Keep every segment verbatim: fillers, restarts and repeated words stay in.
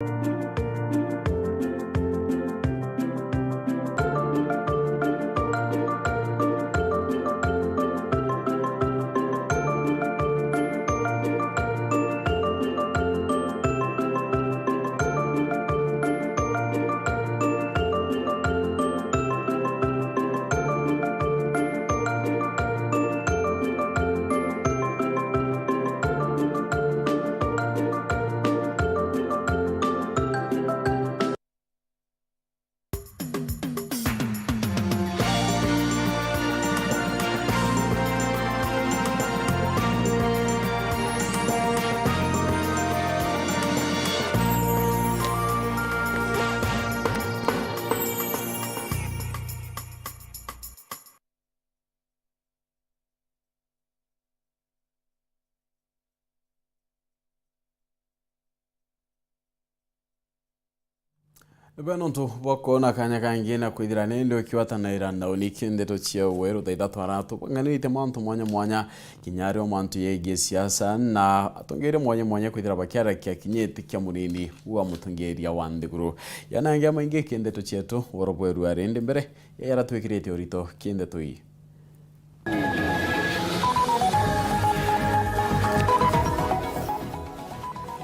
Ibe nontu bwa kwona kanya kangi na kwithira nindi ukiwatanaira na uniki ndeto cia weru thaa ithatu aratubang'anirite mantu mwanya mwanya, kinya ario mantu yegii siasa na atongeria mwanya mwanya kwithira bakiarakia kinya iti kia munini wa mutongeria wa nthiguru. Yanangia maingi ki ndeto cietu, woro bweru arindi mbere ya yara twikirite urito ki ndeto ii.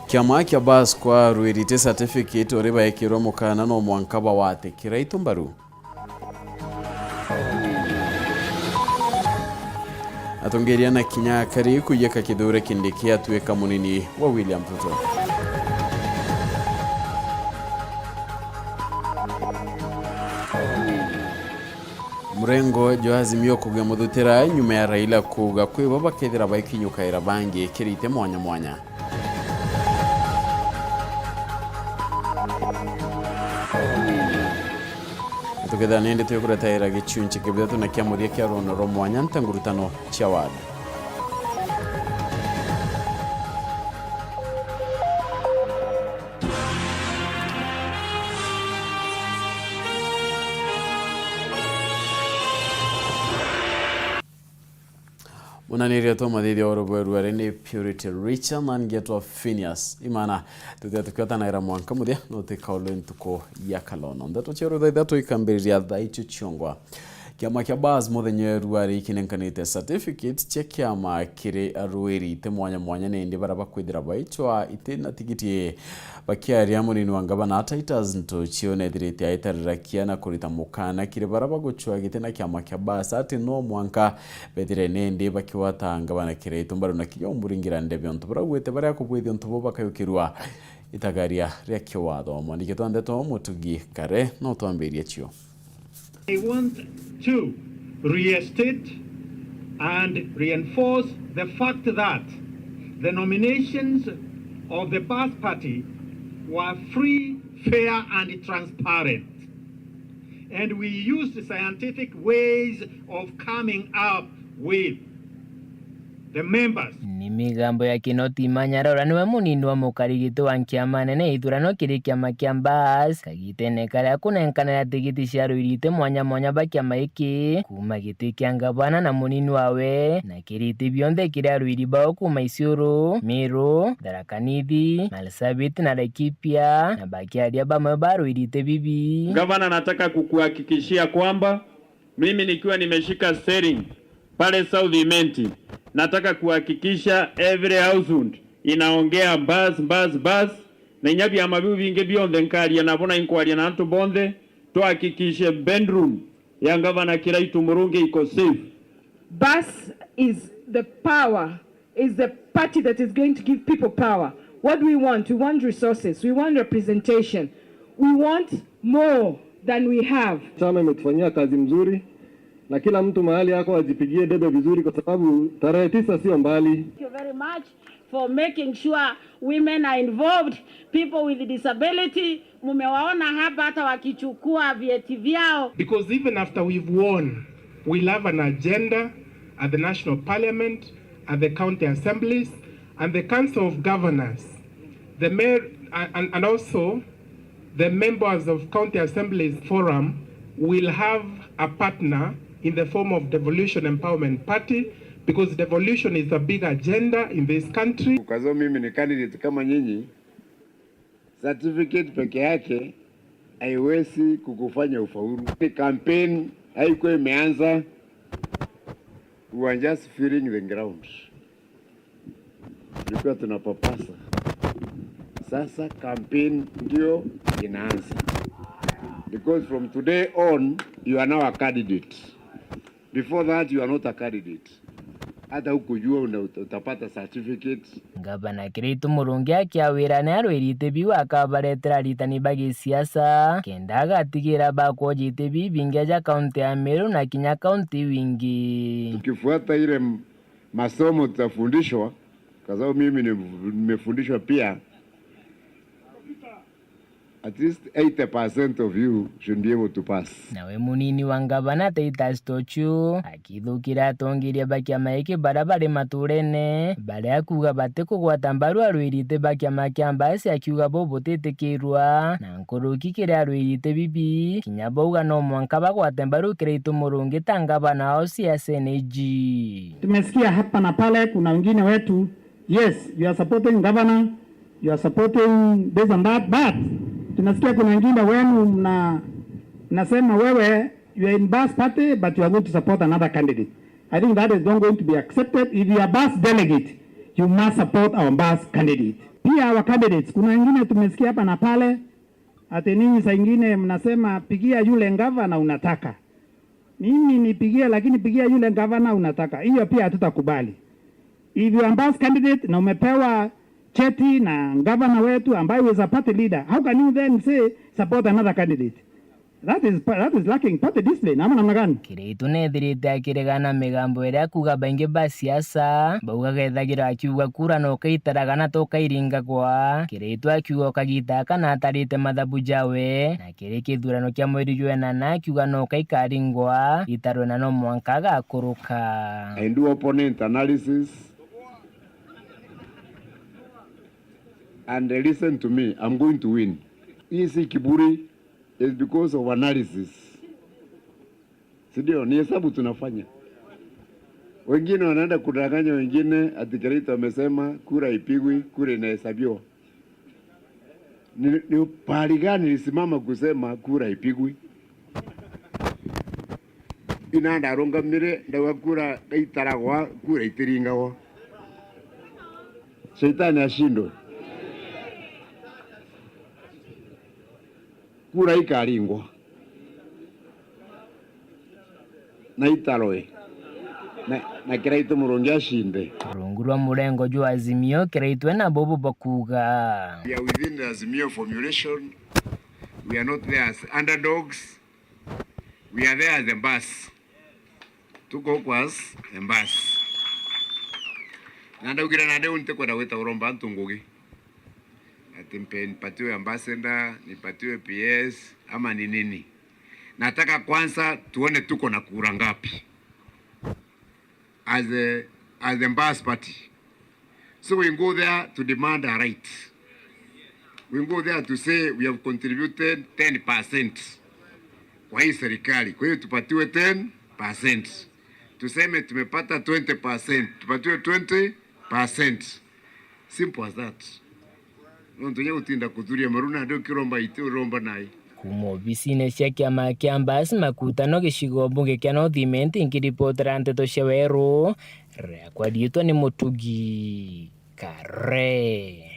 Kiama kia Bas kwa rwirite certificate uri baekirwe mukana no mwanka bawate kiraitu mbaru. Atongeria na kinya akari kuiyeka kithure Kindiki atuika munini wa William Ruto. Murengo jwa Azimio kugia muthutira nyuma ya Raila kuuga kwi bo bakethira baikinyukaira bangi kirite mwanya mwanya. Tukethira nindi twikuretaira gicunci kia bithatu na kia muthia kia rwono rwa mwanya nta ngurutano cia watho. Munaniria twa mathithia wa rubwe ruari ni Purity Richard na ngetwa Phineas Imana. Tuthia tukiotanaira mwanka muthia no twikaulwe ntuku ya kalono. Ndeto cia rutha ithatu ikambiriria thaa icio ciongwa. Kiama kia Bas muthenya wa ruari kinenkanite certificate cia kiama kiri arwiri ite mwanya mwanya nindi bara bakwithira baitwa ite na tigiti. Bakiaria munini wa ngavana Titus Ntuchi unethirite aitarirakia na kurita mukana kiri bara bagucwa giti na kiama kia Bas ati no mwanka bethire nindi bakiwata ngavana kiraitu mbaru na kinya umuringira ndebe untu baraugwite baria kubwithia untu bo bakayukirua itagaria ria kiwatho. Mwandiki twa ndeto Mutugi Kare no twambirie cio. I want to reinstate and reinforce the fact that the nominations of the Bas Party were free, fair and transparent. And we used scientific ways of coming up with the members. Ni migambo ya Kinoti Manyara uria niwe munini wa mukari giti wa nkiama nene ya ithurano kiri kiama kia Bas, kagitene karia kunenkanira tigiti cia arwiri iti mwanya mwanya ba kiama giki, kuuma giti kia ngavana na munini wawe, na kiri iti bionthe kiri arwiri bao kuuma Isiolo, Meru, Tharaka Nithi, Marsabit na Laikipia, na bakiaria bamwe ba arwiri iti bibi. Gavana, nataka kukuhakikishia kwamba mimi nikiwa nimeshika steering pale South Imenti, nataka kuhakikisha every household inaongea Bas, Bas, Bas, na inya biama biu bingi bionthe nkaria nabo na inkwaria na antu bonthe, tuhakikishe bedroom ya Gavana Kiraitu Murungi iko safe. Bas is the power, is the party that is going to give people power. What do we want? We want resources, we want representation, we want more than we have. Chama imetufanyia kazi mzuri na kila mtu mahali yako ajipigie debe vizuri, kwa sababu tarehe tisa sio mbali. Thank you very much for making sure women are involved, people with disability, mumewaona hapa hata wakichukua vyeti vyao. Because even after we've won, we'll have an agenda at the National Parliament, at the County Assemblies, and the Council of Governors. The mayor, and, and also the members of County Assemblies Forum will have a partner in the form of Devolution Empowerment Party, because devolution is a big agenda in this country. Kwa sababu mimi ni candidate kama nyinyi, Certificate peke yake haiwezi kukufanya ufaulu. Ni campaign haikuwa imeanza, we were just feeling the ground. Tulikuwa tunapapasa. Sasa campaign ndio inaanza. Because from today on, you are now a candidate. Before that, you are not a candidate. Hata hukujua una-, utapata certificate. Ngavana Kiraitu Murungi akiawira ni arwiri iti biu akabaretera aritani ba gisiasa, kenda agatigira bakwoja iti bibingi ja kaunti ya Meru na kinya kaunti wingi. Tukifuata ile m-, masomo tutafundishwa, kwa sababu mimi ni-, nimefundishwa pia, at least eighty percent of you should be able to pass. Nawe munini wa ngavana Titus Tochu akithukira atongeria ba kiama giki baria bari maturene, baria akuuga batikugwata mbaru arwiri iti ba kiama kia Mbasi, akiuga buu butitikirua, na nkuruki kiri arwiri iti bibi, kinya bauga no mwanka bagwate mbaru Kiraitu Murungi ta ngavana wao cia S N G. Tumesikia hapa na pale, kuna wengine wetu, yes, you are supporting governor, you are supporting this and that, but tunasikia kuna wengine wenu mna-, mnasema wewe, you are in Mbas party, but you are going to support another candidate. I think that is not going to be accepted. If you are Mbas delegate, you must support our Mbas candidate. Pia our candidates, kuna wengine tumesikia hapa na pale, ati ninyi saa ingine mnasema, "Pigia yule ngavana unataka." Mimi nipigie, lakini pigia yule ngavana unataka. Hiyo pia hatutakubali. If you are Mbas candidate na umepewa cheti na ngavana wetu ambaye is a party leader, how can you then say, "Support another candidate"? That is, that is lacking party discipline, ama namna gani? Kiraitu nethirite akiregana na migambo iria akuuga baingi ba siasa baugaga ethagirwa akiuga kura no kaitaraga na to kairingagwa. Kiraitu akiuga o kagiita aka natarite mathabu jawe, na kiri kithurano kia mweri jwa enana akiuga no kaikaringwa, itarwe na no mwanka agakuruka. I do opponent analysis and listen to me, I'm going to win. Hii si kiburi, it's because of analysis. Si ndio? Ni hesabu tunafanya. Wengine wanaenda kudanganya wengine ati Kiraitu amesema kura ipigwi, kura inahesabiwa. Ni, ni pahali gani nilisimama kusema kura ipigwi? Ina ndarungamire, ndauga kura gaitaragwa, kura itiringagwa. Shetani ashindwe. Kura ikaringwa na itarwe na, na Kiraitu Murungi ashinde. Rungu rwa murengo jwa Azimio, Kiraitu ena bubu bakuuga. We are within the Azimio formulation. We are not there as underdogs. We are there as the Mbas. Tuko huko as the Mbas. Na ndaugire na ndeu ntikwenda gwita uromba antu ngugi. Ati mpe nipatiwe ambassador, nipatiwe P S, ama ni nini? Nataka kwanza tuone tuko na kura ngapi as a, as the Mbas party. So we go there to demand a right. We go there to say we have contributed ten percent kwa hii serikali. Kwa hiyo tupatiwe ten percent. Tuseme tumepata twenty percent, tupatiwe twenty percent. Simple as that. Nontu nya gutinda kuthuria maru na ndio kiromba iti uromba nai. Kuuma obisine cia kiama kia Mbas Makutano gicigo mbunge kia North Imenti, nkiripotera nteto cia Weru, riakwa riitwa ni Mutugi Kare.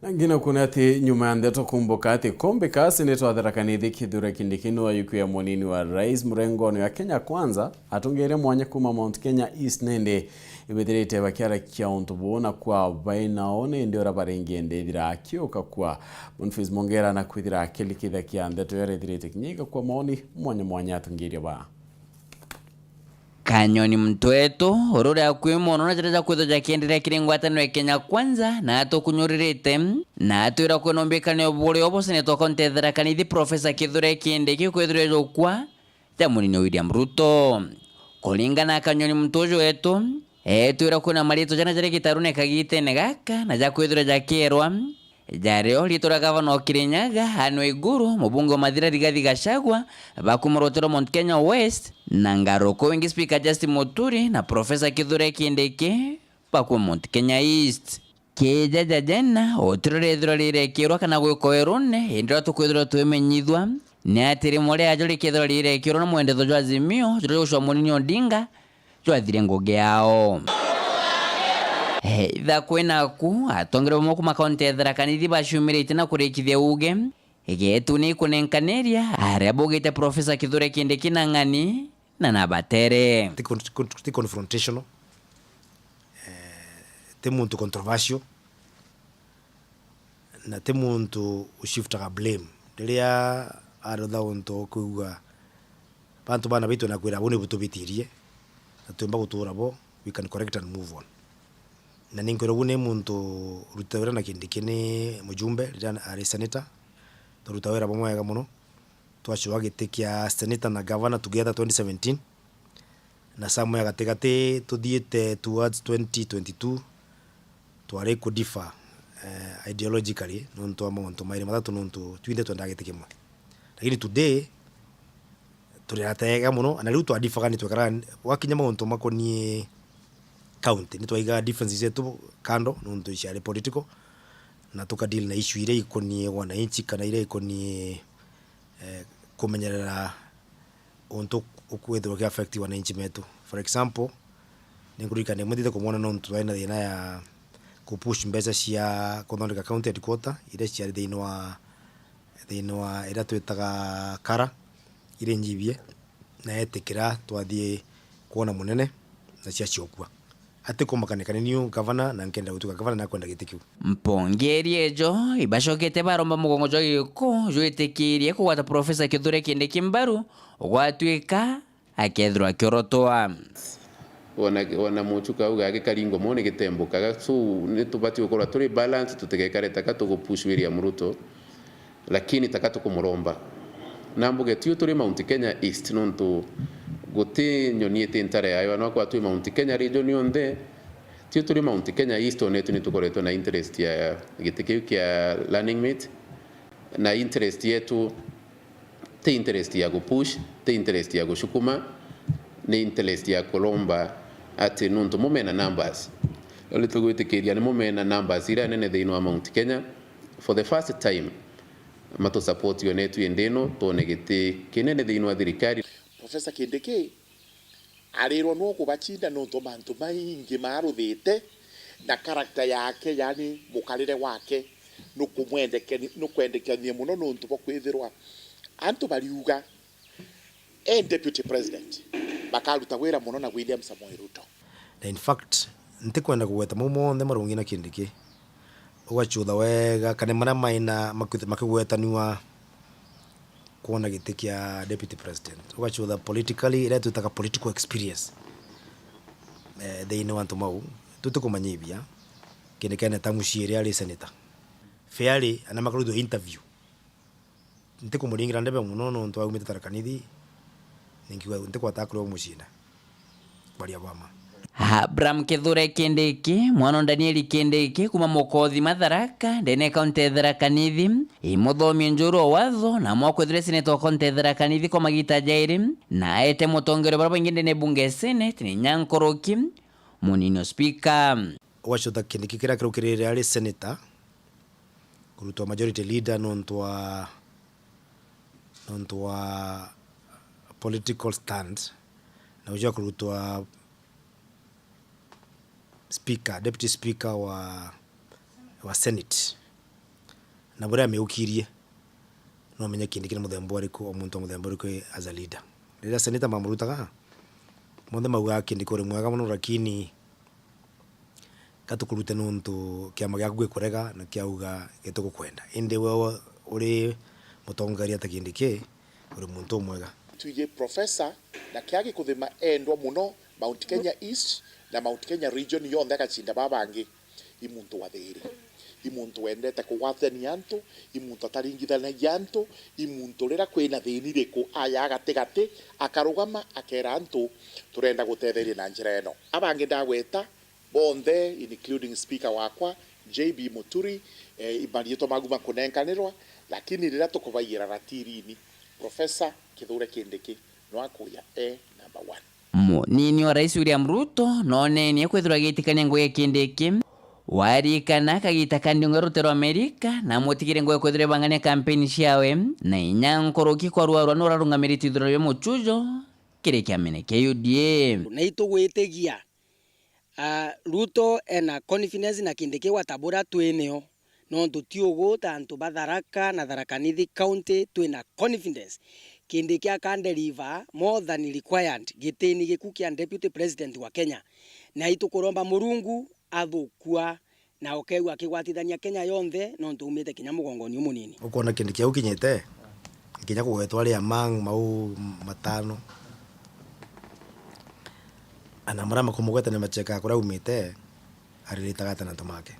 Na ngina kuona ati nyuma ya ndeto kumbuka ati kombe kasi ni twatherakanithie kithura kindi kinu ayuku ya munini wa rais murengoni wa Kenya Kwanza, atongeria mwanya kuma Mount Kenya East nende ibethirite bakiarakia untu buu na kwa bainao nindi uria baringi ndithira akiuka kwa Boniface Mongera na kwithira akilikithakia ndeto iria ithirite kinya igakua maoni mwanya mwanya atongeria ba. Kanyoni Mtwetu, uria uri akui mono na jaria jakwithwa jakienderea kiri ngwataniro ya Kenya Kwanza, na atukunyoririte, na atwira kwina umbikania buria ubocenetwe kaunti ya Tharaka Nithi Professor Kithure Kindiki kwithirwa jukwa ja munini William Ruto. Kuringana na Kanyoni Mtwetu wetu, etwira kwina maritwa jana jari gitarune kagitene gaka na jakwithirwa jakierwa, jario riitwa ria gavana o Kirinyaga, Anne Waiguru, mubunge wa Mathira Rigathi Gachagua, ba kuuma rutere rwa Mount Kenya West, na ngaruku wingi Speaker Justin Muturi na Professor Kithure Kindiki ba kuuma Mount Kenya East. Kijaja Jena, utirorethirwa rirekirwa kana gwikwa werune, indi uria tukwithirwa twimenyithua ni ati rimwe riajo rikethirwa rirekirwa na mwendetho jwa Azimio, juria jugucwa Munini Odinga, jwathire ngugi yao. Eitha kwinaku, atongeria bamwe kuma kaunti ya Tharaka Nithi baciumiritie na kurikithia uge, igetu ni kunenkaniria aria baugite Professor Kithure Kindiki na ng'ani na nabatere. Ti con-, con-, ti confrontational, eh, ti muntu controversial, na ti muntu ushiftaga blame. Riria arutha untu ukwigua bantu bana baitu na kwira, "Buu ni butubitirie, na twimba gutura bo, we can correct and move on." Na ninkwira, buu ni muntu uruta wira na Kindiki ni mujumbe, riria ari senator, turuta wira bumwe wega muno. Twacua giti kia senator na governor together twenty seventeen, na somewhere gatigati tuthiite towards twenty twenty-two, twari ku differ, eh, ideologically nontu wa mauntu mairi mathatu, nontu twinthe twendaga giti kimwe. Lakini today, turi atega muno, na riu twa differ ni twekara, gwakinya mauntu makonie county, ni twaiga differences zetu kando, nontu ciari political, na tuka deal na issue iria ikonie wananchi kana iria ikonie, eh, kumenyerera untu ukwithirwa ki affect wananchi metu. For example, ni nkuririkana imwe nthite kumwona nontu twari na thina ya ku push mbeca cia kuthondeka county headquarter iria ciari thiini wa, thiini wa iria twitaga kara, iria inyibie, na etikira twathie kwona munene na ciaciokua. Ati kumakanikania niu gavana na nkenda gutuika gavana na kwenda giti kiu. Mpongeri ejo ibacokete baromba mugongo jwa giku jwitikirie kugwata Professor Kithure Kindiki mbaru gwatuika akethirwa akiorotwa. Ona, ona Muchuka auga gikaringo mo ni gitembukaga, so ni tubati gukorwa turi balance, tutigekare taka tugupush William Ruto. Lakini taka tukumuromba. Na mbuge, tio turi Mount Kenya East, nontu guti nyoni iti ntare yayo, anakwa twi Mount Kenya region yonthe. Tio turi Mount Kenya East, onetu ni tukoretwe na interest ya giti kiu kia running mate, na interest yetu ti interest ya gupush, ti interest ya gucukuma, ni interest ya kuromba ati nontu mumena numbers. Ni tugwitikiria ni mumena numbers iria nene thiini wa Mount Kenya. For the first time, matu support onetu indi ino twone giti kinene thiini wa thirikari. Professor Kindiki arirwa no kubacinda nontu mantu maingi maruthite na character yake, yani mukarire wake nukumwendekeni-, nukwendekania muno nontu bwa kwithirwa antu bariuga e deputy president bakaruta wira muno na William Samoei Ruto. Na in fact, ntikwenda kugweta mau monthe marungi na Kindiki. Ugacutha wega kana maria maina makwith-, makigwetanua kwona giti kia deputy president. Ugacutha politically, iria twitaga political experience, eh, thiini wa antu mau. Tutikumanyibia, Kindiki ena tamu ciiri ari senator. Fairly, ana makarutwa interview. Ntikumuringira ndebe muno nontu aumite Tharaka Nithi, ninkiuga ntikwata kuria umucina. Kwaria bama. Abraham Kithure Kindiki, mwana wa Danieli Kindiki, kuma Mukothima Tharaka, ndene kaunti ya Tharaka Nithi, imuthomi njuru wa watho, na mwakwithire seneta wa kaunti ya Tharaka Nithi kwa magita jairi, na aete mutongeria baria baingi ndene bunge ya Senate, ni Nyankuruki, munini wa spika. Ugacutha Kindiki kiria kirukirire ari senator, kurutwa majority leader nontu wa, nontu wa political stand, na ucio kurutwa speaker, deputy speaker wa, wa Senate. Na buria amiukirie, no menye Kindiki ni muthemba uriku, o muntu wa muthemba uriku as a leader. Riria senator mamurutaga, monthe maugaga Kindiki uri mwega muno, lakini gatukurute nontu kiama giaku gikurega na kiauga gitigukwenda. Indi we uri mutongeria ta Kindiki, uri muntu umwega. Twiji professor na kia gikuthima endwa muno Mount Kenya East na Mount Kenya region yonthe, agacinda baba bangi. I muntu wa thiiri, i muntu wendete kugwatania antu, i muntu ataringithanagia antu, i muntu rira kwina thiini iriku aya gatigati, akarugama akera antu, "Turenda gutetheria na njira ino." Abangi ndagweta bonthe, including speaker wakwa, J B Muturi, eh, mariitwa maku makunenkanirwa, lakini riria tukubaiira ratirini, Professor Kithure Kindiki nwakuya e number one. Munini wa Rais William Ruto noonenie kwithirwa agitikania ngugi ya Kindiki, Warikana kagita ka ndiunga rute rwa Amerika, na mutigire ngugi kwithirwa ibangania kampeni ciawe, na inya nkuruki kwa rwarwa nurarungamirite ithurano ria muchujo kiri kiamene kia U D A. Na itugwitigia, ah, Ruto ena confidence na Kindiki gwatabura twineo, nontu ti ugu ta antu ba Tharaka na Tharaka Nithi County twina confidence Kindiki aka deliver more than required gitini giku kia Deputy President wa Kenya. Na itukuromba Murungu athukua, na ukeigua akigwatithania Kenya yonthe, nontu umite kinya mugongoni umunini. Ukwona kindu kiu kinyite, kinya kugwetwa ari among mau matano. Ana maria makumugweta ni machekaa kuria umite, ariritaga ati na antu make.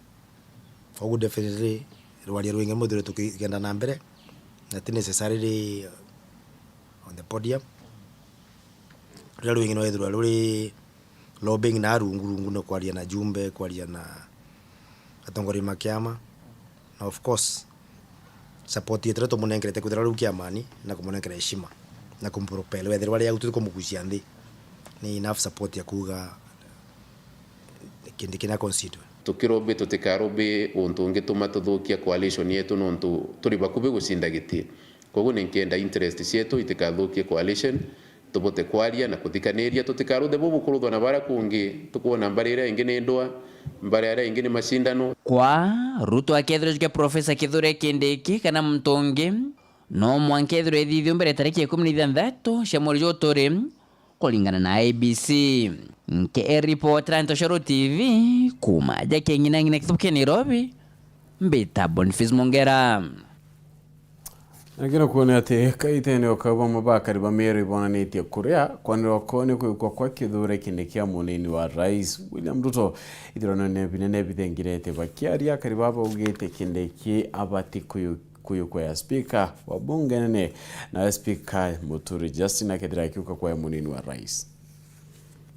Koguo definitely rwaria rwingi muthire tukigenda na mbere, na ti necessarily on the podium. Ruria rwingi no ethirwa ruri lobbying na rungu rungu, no kwaria na jumbe, kwaria na atongoria ma kiama, na of course support yetu iria tumunenkerete kwithirwa riu kiamani na kumunenkera heshima na kumpropel wethirwa ari au tuti kumugucia nthi, ni enough support ya kuuga Kindiki na constituent. Tukirombi tutikarobi untu ungituma tuthukia coalition yetu, nontu turi bakubi gucinda giti. Koguo ni nkenda interest cietu itikathukie coalition, tubote kwaria na kuthikaniria, tutikaruthe bubu kuruthwa na bara kungi, tukwona mbara iria ingi ni ndwa, mbara iria ingi ni macindano. Kwa Ruto akethirwa jukia Professor Kithure Kindiki kana muntu ungi, no mwanka ethirwe ithithio mbere ya tariki ikumi na ithanthatu cia mweri juju turi, kuringana na I E B C. Nkiripotera Ntoshoro T V kuma aja king'inang'ina kithubu kia Nairobi, mbita Boniface Mongera. Na kina kuona ati kaitene o kau bamwe bakari ba Meru ibonanitie kuria kwanirwa kwao ni kwikwa kwa Kithure Kindiki kia munini wa rais William Ruto. Ithurano binene bithengirete bakiaria, akari baba baugite Kindiki abati kuyu-, kuyukwa ya speaker wa bunge nene, nawe speaker Muturi Justin akethira akiuka kwa munini wa rais.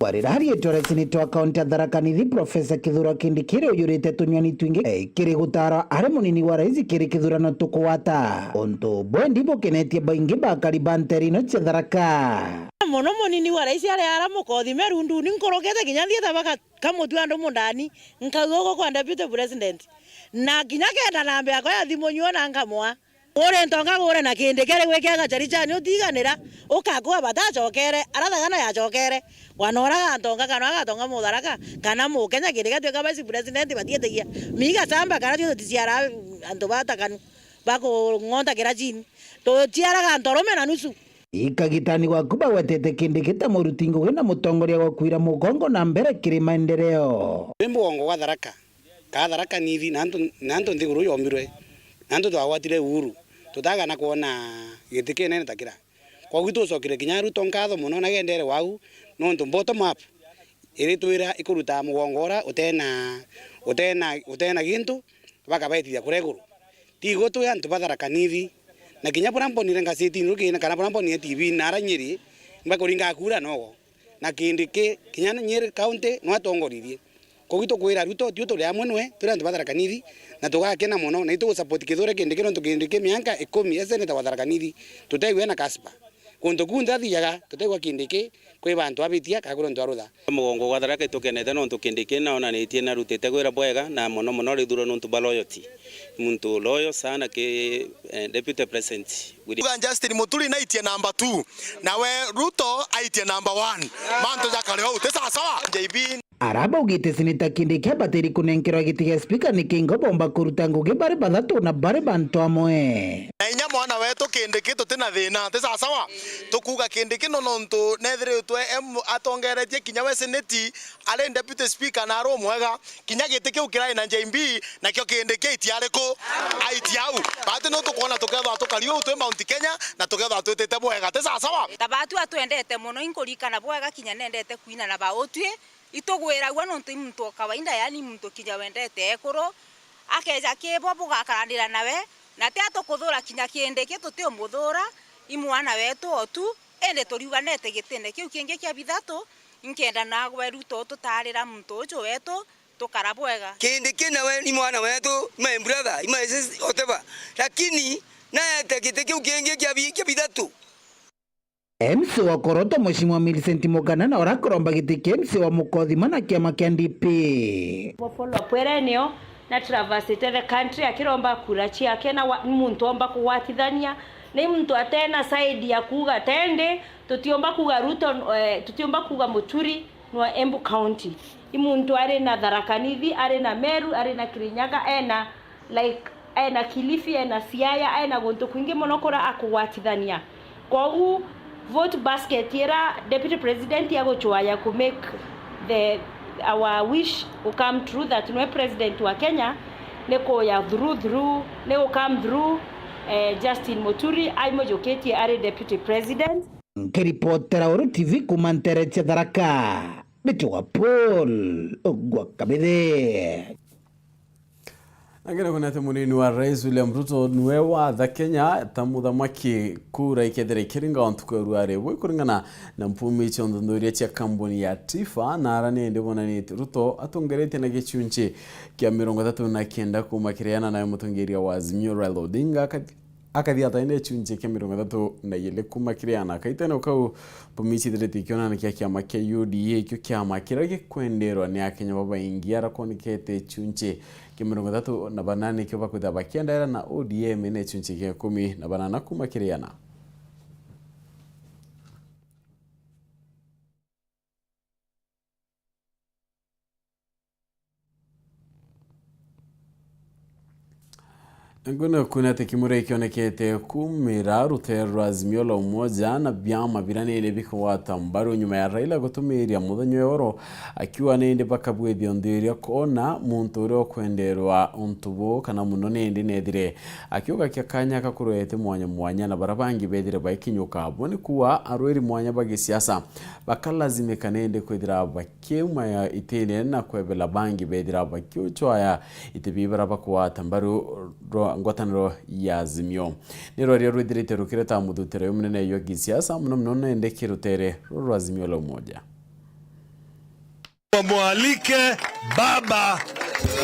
Kwarira riitwa ria seneta wa kaunti ya Tharaka Nithi, Professor Kithure Kindiki, riujurite tunywani twingi, eh, kiri gutaarwa ari munini wa rais kiri kithurano tukugwata. Untu bwendi bukenetie baingi bakari ba nteere ino cia Tharaka. Mono munini wa rais ari ara mukothime runduni, nkurukite kinya nthiite baka kamutua andu mundani, nkauga ugo kwa deputy president. Na kinya kenda namba yakwa ya thimu nyuo na nkamwa. Uri ntonga gure na Kindiki ari gwikia gachari chani utiganira, ukakua batacokere, arathaga na yacokere. Wanoraga ntonga kana agatonga Mutharaka, kana Mukenya Kindiki atuika vice president batietigia. Miga chamba kana tio tuticiara antu batakanu, bakung'onta kira chini. Tuciaraga ntorume na nusu. Ikagitani gwaku bagwetete Kindiki ta muruti ngugi na mutongoria gwa kwira mugongo na mbere kiri maendeleo. Wi mugongo gwa Tharaka. Kaa Tharaka Nithi, na antu, na antu nthiguru yombirwe, na antu twagwatire uhuru, tutagana kwona giti kinene ta kira. Kwogu tucokire kinya Ruto nkatho mono na gendeere wau, nontu bottom up iritwira ikuruta mugongo ura utena, utena, utena gintu, bakabaitithia kuria iguru. Tigo twi antu ba Tharaka Nithi, na kinya buria mbonire ngasetini rukina kana buria mbonire T V nara Nyeri, mbakuringa kura nogo. Na Kindiki, kinya Nyeri County, nwe atongoririe. Kwogu tukwira Ruto, tio turi amwe nwe, turi antu ba Tharaka Nithi, na tugakena mono, na itugusupport Kithure Kindiki, nontu Kindiki mianka ikumi e senator wa Tharaka Nithi, tutegwa na Kaspa. Kuntu kunthe athiaga, tutegwa Kindiki, kwi bantu abitia, kana kuri antu arutha. Mugongo gwa Tharaka itukenete nontu Kindiki naonanitie narutite gwira bwega, na mono mono rithuro nontu bwa loyalty. Muntu loyal sana ki, eh, Deputy President. Uga Justin Muturi naitie number two, nawe Ruto aitie number one. Mantu jakare ou, ti sawasawa? J B. Arabaugite seneta Kindiki abatiri kunenkerwa giti gia speaker, ni kingo bomba kuruta ngugi bari bathatu na bari bantu amwe. Na inya mwana wetu Kindiki tuti na thina, ti sawasawa? Tukuuga Kindiki no nontu nethiritwe em-, atongeretie kinya we seneti, ari deputy speaker na ari umwega. Kinya giti kiu kirari na J B, nakio Kindiki aitia ari ku? Aitia au. Bati no tukwona tukethwa tukari uu twi Mount Kenya, na tukethwa twitite bwega. Ti sawasawa? Ta batu atwendete mono, inkurikana bwega kinya nendete kwina na bautwi, itugwiragua nontu i muntu o kawaida, yani muntu kinya wendete ekuru, akeja kibo bugakaranira nawe, na ti atukuthura kinya Kindiki tutiumuthura, i mwana wetu o tu, indi turiuganete gitine kiu kingi kia bithatu, inkenda nagwe Ruto ututaarira muntu uju wetu, tukara bwega. Kindiki nawe ni mwana wetu, my brother, my sis, whatever. Lakini naete giti kiu kingi kia bi-, kia bithatu. M C A wa Koroto, Mheshimiwa Millicent Mugana, na uria akuromba giti kia M C A wa Mukothima na kiama kia D P. Follow up ere nio na traversite the country akiromba kura ciake na wa-, ni muntu omba kugwatithania, ni muntu atena side ya kuuga tendi, tutiomba kuuga Ruto, eh, tutiomba kuuga Muturi nwa Embu County. I muntu ari na Tharaka Nithi, ari na Meru, ari na Kirinyaga, ena, like, ena Kilifi, ena Siaya, ena guntu kwingi mono kuria akugwatithania. Kwogu, vote basket ira Deputy President agucwaya ku make the, our wish u come true that nwe President wa Kenya, ni kuya through, through, ni u come through, eh, Justin Muturi aimujukitie ari Deputy President. Nkiripotera Uru T V kuuma nteere cia Tharaka, mbitagwa Paul Ogwa Kabithe. Angina kwona ati munini wa Rais William Ruto niwe watha Kenya ta muthamaki, kura ikethira ikiringa o ntuku ya ruari. Bui kuringana na mpumi cia nthuthuria cia kambuni ya Tifa, na ara ni indi bonanitie Ruto atongeretie na gicunci kia mirongo ithatu na kenda kuuma kiri ana, nawe mutongeria wa Azimio Raila Odinga akathi- akathia ataine gicunci kia mirongo ithatu na igiri kuuma kiri ana. Kaitene o kau, mpumi icithiritie ikionania kia kiama kia U D A, ikio kiama kiria gikwenderwa ni Akenya babaingi, ara kwonekete gicunci kia mirongo ithatu na banana nikio bakwithirwa bakiendaira, na O D M ina gicunci kia ikumi na banana kuuma kiri ana. Ngwina kwina ati kimura ikionekete kumira rutere rwa Azimio la Umoja na biama bira nini bikugwata mbaru nyuma ya Raila gutumiria muthenya wa oro akiuga nindi bakabwithia nthu iria kona muntu uria ukwenderwa untu buu kana muno nindi nethire akiuga kia kanya kakurwete mwanya mwanya na bara bangi bethire baikinyuka. Bo ni kuuga arwiri mwanya ba gisiasa bakalazimika nindi kwithira ba- kiuma ya itine na kwebela bangi bethira bakiucwaya iti bibara bakugwata mbaru rwa ngwataniro ya Azimio. Ni rwaria rwithirite rukireta muthutiro uyu munene jwa gisiasa, muno muno nende ki rutere ruru rwa Azimio la Umoja. Mwalike Baba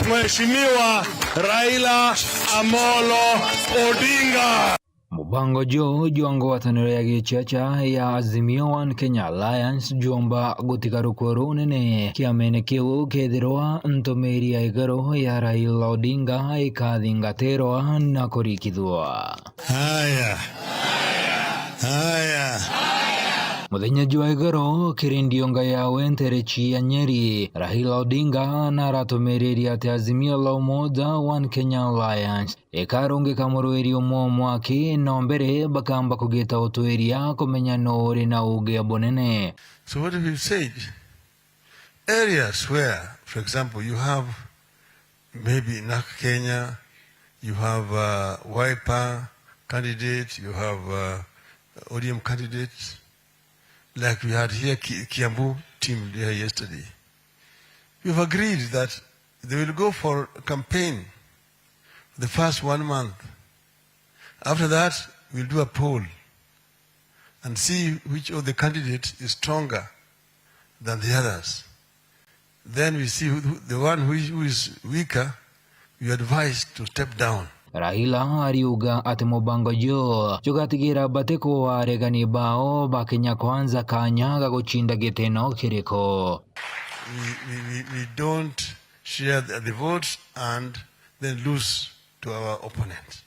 Mheshimiwa Raila Amolo Odinga. Mubango juu jwa ngwataniro ya giciaca ya Azimio One Kenya Alliance jwomba gutigarukwa runene kiamene kiu kethirwa ntumiri ya iguru ya Raila Odinga ikathingatirwa na kurikithwa. Haya. Haya. Muthenya jwa iguru kiri ndiunga ya wenterechi ya Nyeri, Raila Odinga naratumiririe ati Azimio la Umoja One Kenya Alliance ikarungika murwiri umwe umwe aki, no mbere bakamba kugita utwiria kumenya nuu uri na uge bunene. So what we've said, areas where, for example, you have maybe NARC Kenya, you have, uh, Wiper candidate, you have, uh, O D M candidate, like we had here Ki-, Kiambu team there yesterday. We've agreed that they will go for campaign the first one month. After that, we'll do a poll and see which of the candidates is stronger than the others. Then we see who, who, the one who is, who is weaker, we advise to step down. Raila ariuga ati mubango juu jugatigira batikuwa aregani bao ba Kenya Kwanza kanya ga gucinda gitino kiriku. We, we, we, we don't share the, the votes and then lose to our opponent.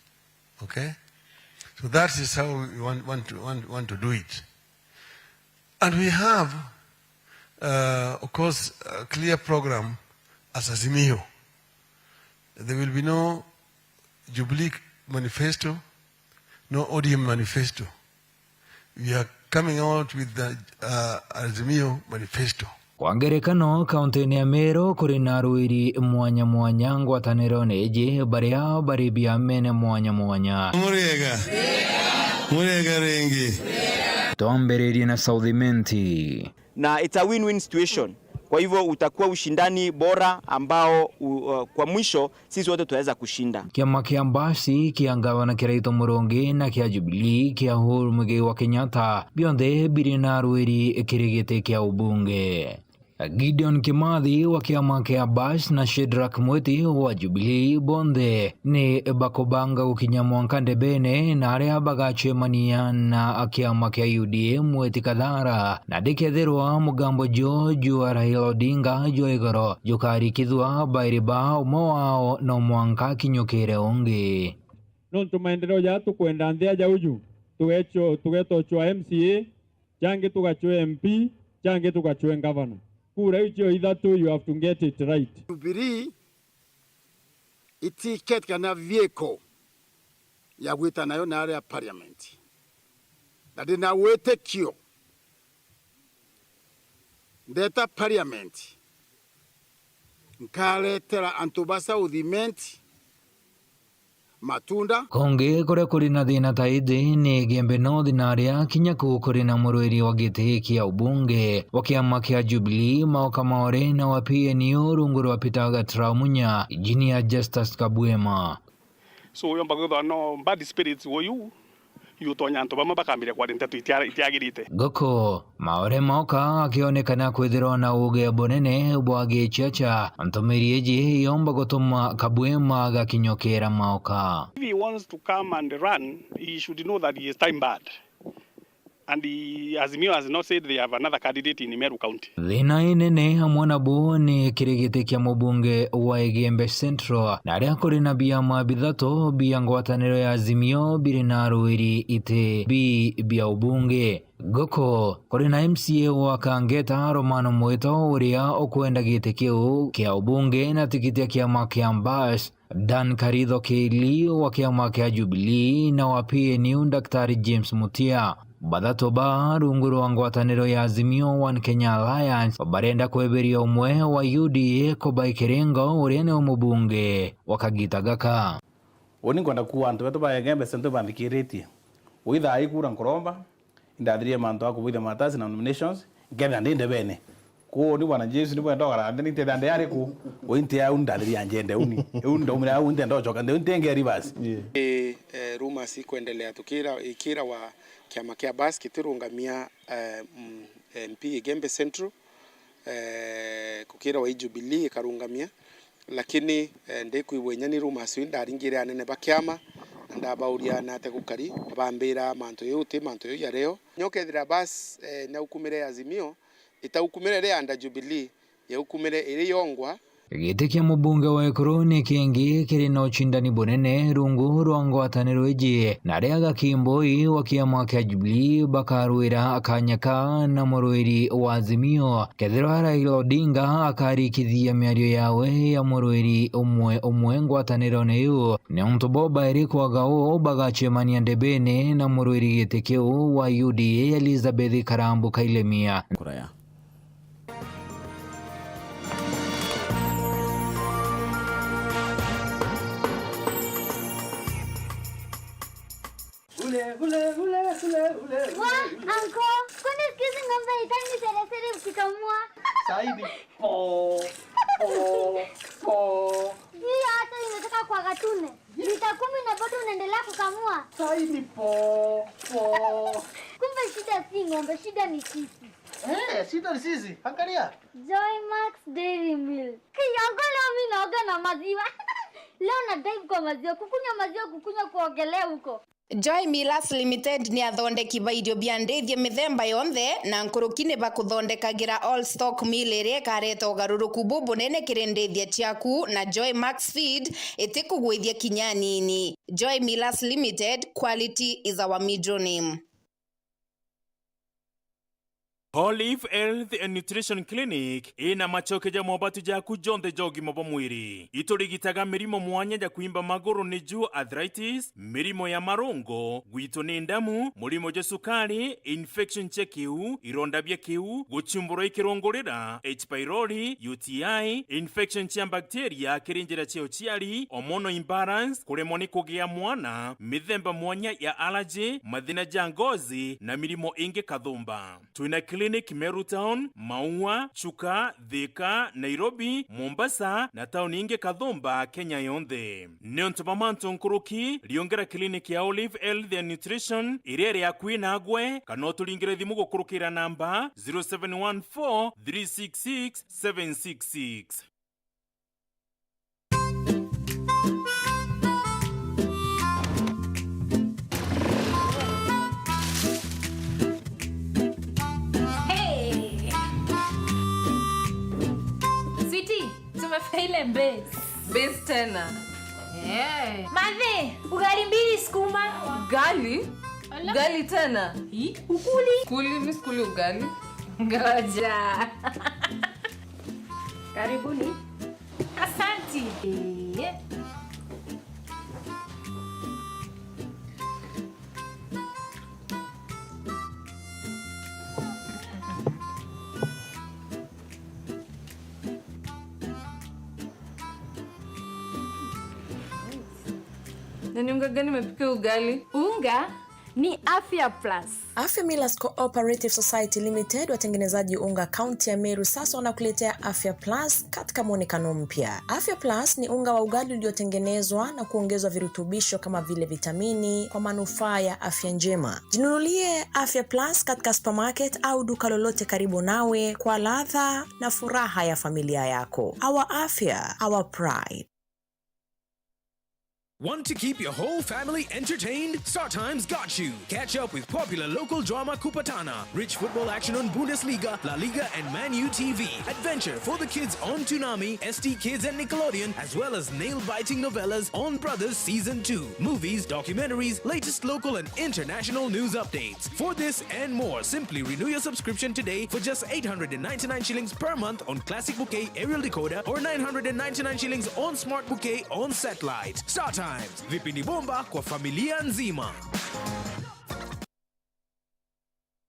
Okay? So that is how we want, want to, want, want to do it. And we have, uh, of course, a clear program as Azimio. There will be no Jubilee manifesto, no O D M manifesto. We are coming out with the, uh, Azimio manifesto. Kwa ngerekano, kaunti-ini ya Meru kuri na arwiri mwanya mwanya ngwataniro-ini iji, baria bari biamene mwanya mwanya. Muriega? Muriega ringi? Twambiririe na South Imenti. Na it's a win-win situation. Kwa hivyo utakuwa ushindani bora ambao, u-, uh, kwa mwisho sisi wote tunaweza kushinda. Kiama kia Mbasi kia ngavana Kiraitu Murungi na kia Jubilee kia Uhuru Muigai wa Kenyatta bionthe biri na arwiri kiri giti kia ubunge. Gideon Kimathi wa kiama kia Bash na Shedrack Mwiti wa Jubilee bonthe ni bakubanga gukinya mwanka ndebene na aria bagacemania na kiama kia U D A Mweti Kathara, na ndikethirwa mugambo jo jwa Raila Odinga jwa igoro jukarikithua bairi ba umwe wao no mwanka akinyukire ungi. Nontu maendeleo ja tukwenda nthi aja uju, tugecho-, tugetochwa M C A, changi tugachwe M P, changi tugachwe ngavana. Kura icio ithatu, you have to get it right. Jubilee itiket kana vehicle ya gwita nayo na aria parliament. Na ndina witikio ndeta parliament nkaretera antu ba South Imenti matunda. Kungi kuria kuri na thina ta iji ni Igembe North, na aria kinya kuu kuri na murwiri wa giti kia ubunge wa kiama kia Jubilee, Maoka Maore, na wa P N U rungu rwa Peter Gataramunya, Engineer Justus Kabwema. So, yomba kwithwa no bad spirits woyu, yutonya antu bamwe bakambiria kwaria nteto itia-, itiagirite. Guku, Maore Maoka akionekana kwithirwa na uge bunene bwa gichiacha, ntumiri iji yomba gutuma Kabwema gakinyukira Maoka. If he wants to come and run, he should know that he is time barred. And he, Azimio has not said they have another candidate in Meru County. Thina inene amwe nabo ni kiri giti kia mubunge wa Igembe Central, na aria kuri na biama bithatu bia ngwataniro ya Azimio biri na arwiri iti bi bia ubunge. Guku kuri na M C A wa Kangeta, Romano Mwito, uria ukwenda giti kiu kia ubunge na tikiti ya kiama kia Mbash, Dan Karitho Kili wa kiama kia Jubilee, na wa P N U Daktari James Mutia. Bathatu ba rungu rwa ngwataniro ya Azimio One Kenya Alliance barenda kweberia umwe wa U D A Kubai Kiringo, uria ni mubunge wa kagita gaka. Uni nkwenda kuuga antu betu ba Igembe Central banthikiritie. Ui thaa ii kura nkuromba, indathirie mantu a kubuithia matasi na nominations, nkethira ndi ndebene. Kwou ni bwana James ni bwenda ugara nthi, ni ntethia ndi ariku? Ui nti au ndathiria njende uni. Iu ndaumira au nti ndochoka nthi, ui nti nge reverse. Yeah. Eh, eh, rumors ikwendelea tukira, ikira wa kiama kia Bas kitirungamia, eh, mm, M P Igembe Central, eh, kukira wa Jubilee ikarungamia. Lakini, eh, ndikwigua inya ni rumors iu ndaringire anene ba kiama, na ndabauria nate gukari, bambira mantu iu ti mantu iu ya rio. Nyo kethira Bas, eh, naukumire ya Azimio, itaukumire iri under Jubilee, yaukumire iri yongwa. Giti kia mubunge wa Ekuru ni kingi kiri na ucindani bunene rungu rwa ngwataniro iji, na aria Gakimboi wa kiama kia Jubilee bakarwira kanya ka na murwiri wa Azimio. Kethirwa Raila Odinga akarikithia miario yawe ya murwiri umwe umwe ngwatanirone iu, ni untu bo bairi kwaga uu bagacemania ndebene na murwiri giti kiu wa U D A Elizabeth Karambu Kailemia. Kuraya. Ule, ule, ule, ule, ule, ule. Wa, anko, kwani siku hizi ng'ombe haitaki seresere ukikamua? Saidi. Po, po, po. Hiyo hata imetoka kwa gatune. Lita kumi na bado unaendelea kukamua. Saidi po, po. Kumbe shida si ng'ombe, shida ni sisi. Eh, shida ni sisi. Angalia. Joy Max Dairy Milk. Kiyango leo mimi naoga na maziwa. Leo na dive kwa maziwa, kukunywa maziwa, kukunywa kuogelea huko. Joy Millers Limited ni athondeki ba irio bia ndithia mithemba yonthe, na nkuruki ni bakuthondekagira all stock meal iria ikareta ugaruruku bubunene kiri ndithia ciaku, na Joy Max Feed itikugwithia kinya anini. Joy Millers Limited, quality is our middle name. Olive Health and Nutrition Clinic ina macoke ja mobatu jaku jonthe ja ugima bwa mwiri. Iturigitaga mirimo mwanya ja kwimba maguru, niju arthritis, mirimo ya marungo, gwitwo ni ndamu, murimo jwa sukari, infection cia kiu, ironda bia kiu, guchumburwa i kirungurira, H pylori, U T I, infection cia bacteria kiri njira cia uciari, hormonal imbalance, kuremwa ni kugia mwana, mithemba mwanya ya allergy, mathina ja ngozi, na mirimo ingi kathumba. Twina Clinic Meru Town, Maua, Chuka, Thika, Nairobi, Mombasa na tauni ingi kathumba Kenya yonthe. Niuntu bwa mantu nkuruki, riungera clinic ya Olive Health and Nutrition iria iri akui nagwe, kana uturingire thimu gukurukira namba zero seven one four three six six seven six six. Hey! Sweetie, tumefika ile base. Base tena. Eh. Mathe, ugali mbili sukuma. Ugali? Ala. Ugali tena? Hi? Ukuli? Kuli, mi sikuli ugali. Ngoja. Karibuni. Asanti. Eh. Na ni unga gani imepika ugali? Unga ni Afya Plus. Afya Millers Cooperative Society Limited, watengenezaji unga kaunti ya Meru, sasa wanakuletea Afya Plus katika mwonekano mpya. Afya Plus ni unga wa ugali uliotengenezwa na kuongezwa virutubisho kama vile vitamini kwa manufaa ya afya njema. Jinunulie Afya Plus katika supermarket au duka lolote karibu nawe kwa ladha na furaha ya familia yako. Our afya, our pride. Want to keep your whole family entertained? StarTimes got you. Catch up with popular local drama Kupatana, rich football action on Bundesliga, La Liga, and Man U T V. Adventure for the kids on Toonami, S T Kids and Nickelodeon, as well as nail-biting novellas on Brothers Season two. Movies, documentaries, latest local and international news updates. For this and more, simply renew your subscription today for just eight hundred and ninety-nine shillings per month on Classic Bouquet aerial decoder or nine hundred and ninety-nine shillings on Smart Bouquet on satellite. StarTimes, vipindi bomba kwa familia nzima.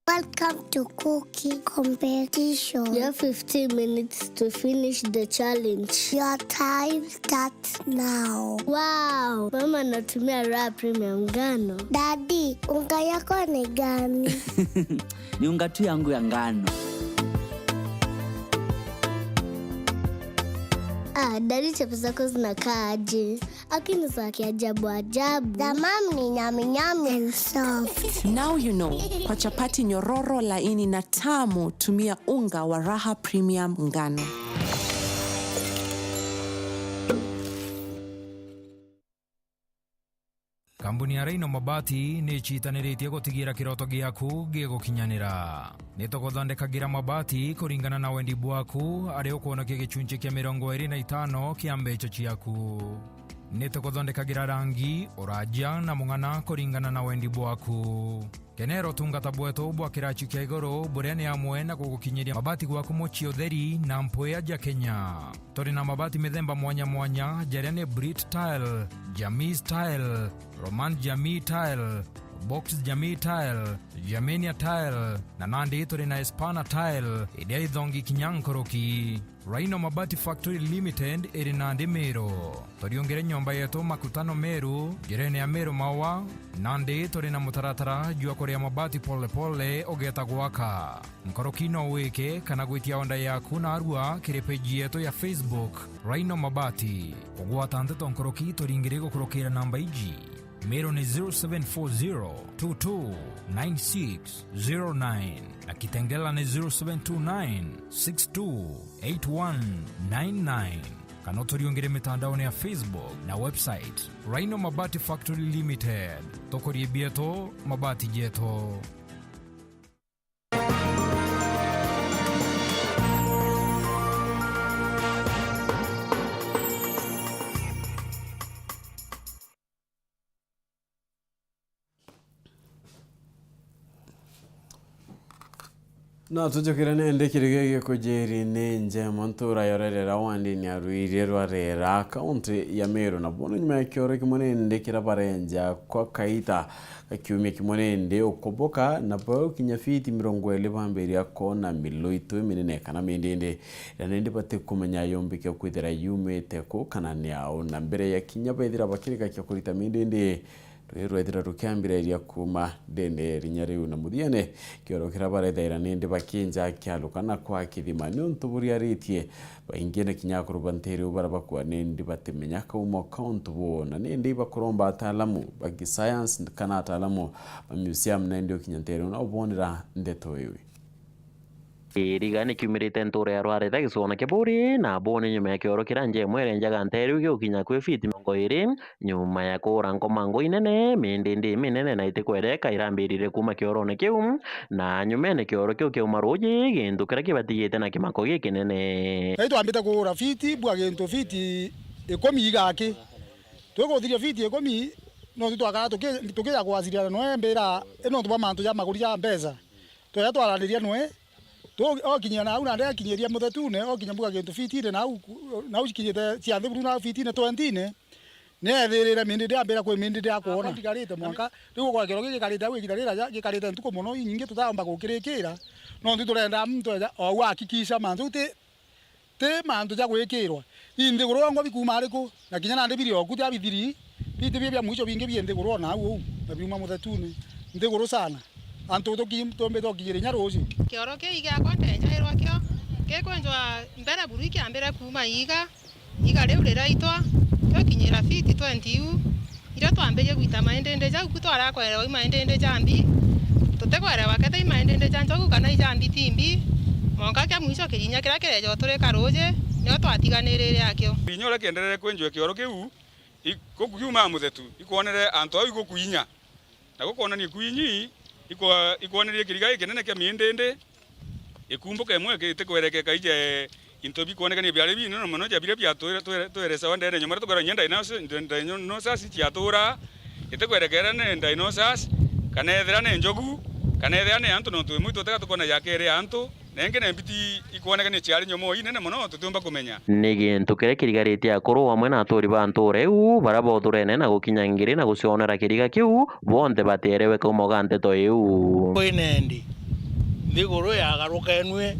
Welcome to cooking competition. You have fifteen minutes to finish the challenge. Your time starts now. Wow, mama anatumia Raha Premium ngano. Daddy, unga yako ni gani? Ni unga tu yangu ya ngano. Ah, daddy, chapo zako zinakaa aje? Lakini za kiajabu ajabu. Za mam ni nyami nyami and soft. Now you know, kwa chapati nyororo, laini na tamu, tumia unga wa Raha Premium ngano. Kambuni ya Rhino Mabati ni icitaniritie gutigira kiroto giaku gigukinyanira. Ni tuguthondekagira mabati kuringana na wendi bwaku, aria ukwonokia gicunci kia mirongo iri na itano kia mbeca ciaku. Ni tuguthondekagira rangi, uraja na mung'ana kuringana na wendi bwaku. Kenera utungata bwetu bwa kiraci kia iguru, buria ni amwe na gugukinyiria mabati gwaku mucii utheri na mpwia ja Kenya. Turi na mabati mithemba mwanya mwanya, jaria ni Brit Tile, Jamii Tile, Roman Jamii Tile, Box Jamii Tile, Germania Tile, na nandi turi na Espana Tile, iria ithongi kinya nkuruki. Rhino Mabati Factory Limited iri nandi Meru. Turiungire nyomba yetu Makutano Meru, njirene ya Meru Maua, nandi turi na mutaratara jwa kuria mabati pole pole ugeeta gwaka. Nkuruki no wike kana gwitia order yaku narua kiri page yetu ya Facebook, Rhino Mabati. Kugwata nteto nkuruki turingire gukurukira namba iji. Meru ni zero seven four zero two two nine six zero nine, na Kitengela ni zero seven two nine six two eight one nine nine. Kana uturiungire mitandaone ya Facebook na website, Rhino Mabati Factory Limited. Tukurie bietu, mabati jetu. No tujukire nindi kirigia gikujiri ni njema ntura ya Rerera wandini ya Rwirie rwa Rera, kaunti ya Meru, na bono nyuma ya kioro kimwe nindi kira barenja kwa kaita. Kiumia kimwe nindi ukuboka, na bao kinya fiti mirongo iri bambiria koona miloito iminene kana mindindi, na nindi batikumenya yumbike kwithira yumite ku kana ni au. Na mbere ya kinya bethira bakirika kia kurita mindindi, Rwithira rukiambiriria kuuma ndindi ya irinya riu, na muthiene kioro kiria barethaira nindi bakinja kiaruka na kwa kithima. Niuntu buriaritie, baingi na kinya akuru ba nteere iu baria bakua nindi batimenya kaumo ka untu buu, na nindi ibakuromba ataalamu ba kisayansi kana ataalamu ba museum nindi ukinya nteere iu na ubonera ndeto iu. Kiriga ni kiumirite ntuura ya Rwaretha gicigone kia Buuri, na buu ni nyuma ya kioro kiria njemwe irenjaga nteere iu gigukinya kwi fiti mirongo iiri. Nyuma ya kuura nkomango inene, mindindi iminene na itikwereka irambirire kuuma kiorone kiu, na nyumene kioro kiu kiauma ruuji, gintu kiria kibatigite na kimako gikinene. Na itwambite kuura fiti, bua gintu fiti ikumi igaki. Twikuthiria fiti ikumi, no twakara tuki-, tukija kwasiriana noe mbira, i nontu bwa mantu ja maguri ja mbeca. Tweja twaraniria noe, tu-, okinyia nau nandi akinyiria muthetune, okinya mbuga gintu fitine nau, nau cikinyite cia nthi buru nau fitine, twentine, ni ethirire mindindi ambira kwi mindindi akwona. Ndigarite mwanka, riu ugwakirwa gigikarite au igiita riraja, gikarite ntuku mono, inyingi tutaomba gukirikira, nontu turenda muntu eja, ou ahakikisha mantu jau ti, ti mantu ja gwikirwa. I nthiguru yongwa bikuuma ariku? Na kinya nandi biri oku tia bithiri, biti bi bia mwicho bingi bi nthiguru o nau uu, na biuma muthetune. Nthiguru sana. Antu tuki-, tumbite ukinyira inya ruuji. Kioro kiu giakwa ndenjairwa kio, gikwenjwa mbere buru ikiambire kuuma iiga, iiga riu riraitwa, tukinyira fiti twenty iu, irio twambirie gwita maindindi jau, ku twarakwerewa i maindindi ja mbi, tutikwerewa kethira i maindindi ja njogu kana i ja mbi ti mbi, mwanka kia mwicho kirinya kiria kireja uturika ruuji, nio twatiganirire akio. Inya uria kienderere kwenjwa kioro kiu, i-, guku kiumaa muthetu, ikwonere antu au igukuinya. Na gukwonania kwinyi, ikwa-, ikwonerie kiriga gikinene kia miindindi, ikumbuka imwe itikwerekeka ije into bikwonekania biari binene mono ja biria bia twere-, twere-, twerecawa ndene nyuma, riria tukwirwa inya dinosa-, dy-, dinosaurs ciatura, itikwerekera ni dinosaurs, kana ethira ni njogu, kana ethira ni antu, nontu imwe itwotega tukwona ya keri ya antu, na ingi ni mbiti ikwonekania ciari nyomoo inene mono tutiumba kumenya. Ni gintu kiria kirigaritie akuru amwe na aturi ba ntuura iu, baria bothurene na gukinya ngiri na gucionera kiriga kiu, bonthe batierewe kaumo ga nteto iu. Kwi nendi, nthiguru yagarukenue,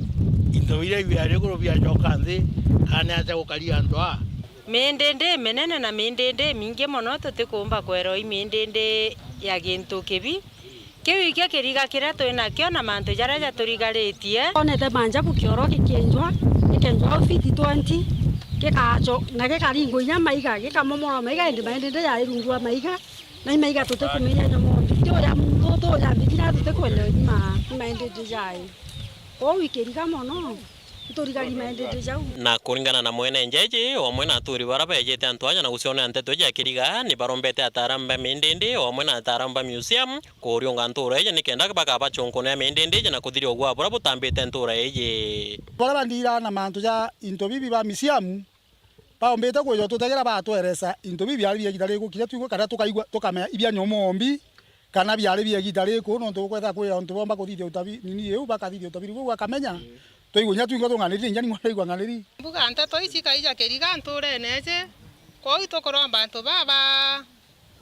into biria biari iguru biacoka nthi, kana ni atia gukari antu aa? Miindindi iminene na miindindi imingi mono tutikuumba kwerewa i miindindi ya gintu kibi. Kiu ikio kiriga kiria twi nakio na mantu jaria jaturigaritie. Twonete manjabu kioro gikienjwa, gikenjwa au fiti twenty, gikacho-, na gikaringwa inya maiga, gikamomorwa maiga, indi maindindi jai rungu rwa maiga, na i maiga tutikumiria nyomo mbi. Ti uja muntu, ti uja mbi, kinya tutikwenda uthima, i maindindi jai. Kwou ikiriga mono. Nturigari maindindi jau. Na kuringana na mwene njeji, o amwe na aturi baria beejite antu aja na gucionera nteto iji ya kiriga, ni barombete ataaramu ba miindindi, o amwe na ataaramu ba museum, kuriunga ntuura iji nikenda bakabachunkunira miindindi iji na kuthiria ugwaa buria butambite ntuura iji. Baria bandiraa na mantu ja into bibi ba museum, baombite kwija tutegera batweresa into bibi biari bia igita riku, kinya twigua kana tukaigua, tukamenya ibia nyomo mbi, kana biari bia igita riku, nontu ukwetha kwi antu bomba kuthithia utabi-, nini iu, bakathithia utabiri buu, bakamenya. Twaigua inya twingwa tung'aniri, inya ningwa ndaigua ng'aniri. Mbuga nteto ici kaija kiriga ntuurene iji, kwou itukuromba antu baba